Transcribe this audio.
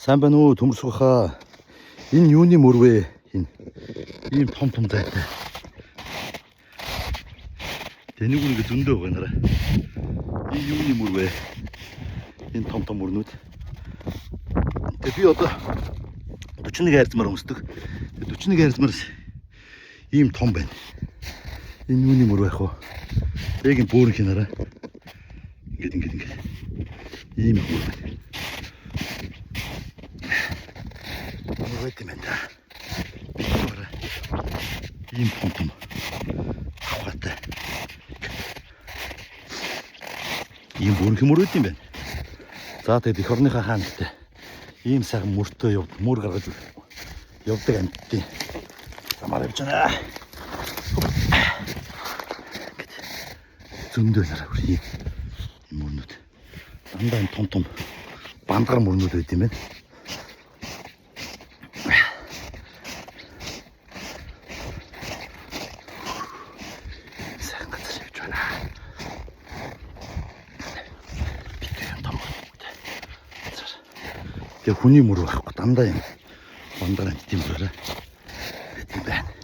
Сайн байна уу, төмөрсгөхөө. Энэ юуны мөр вэ? Энэ ийм том том зайтай. Тэнийг нэг зөндөө байгаа нараа. Энэ юуны мөр вэ? Энэ том том мөрнүүд. Тэгээ би одоо 41 хайрцмаар өмсдөг. Тэгээ 41 хайрцмаар ийм том байна. Энэ юуны мөр байх вэ? Яг энэ бөөрөнхий нараа. Ингээд ингээд ингээд. Ийм их мөр байна. Мөр байт юм байна да. Битүүрэ. Ийм том том авхаатай. Ийм бөөрөнхий мөр байт юм байна. За, тэгээд эх орныхаа хаан гэдэг ийм сайхан мөртөө явд, мөр гаргаж явдаг амьтдын замаар явж байна. Ингээд зөндөө нараа бүр ийм мөрнүүд. Дандаа энэ том том бандгар мөрнүүд байт юм байна. Сайхан газар явж байна. Битүү юм том мөрнүүд. Тэгээ хүний мөр байхгүй, дандаа юм бандгар амьтдын мөрөөрэй байт юм байна.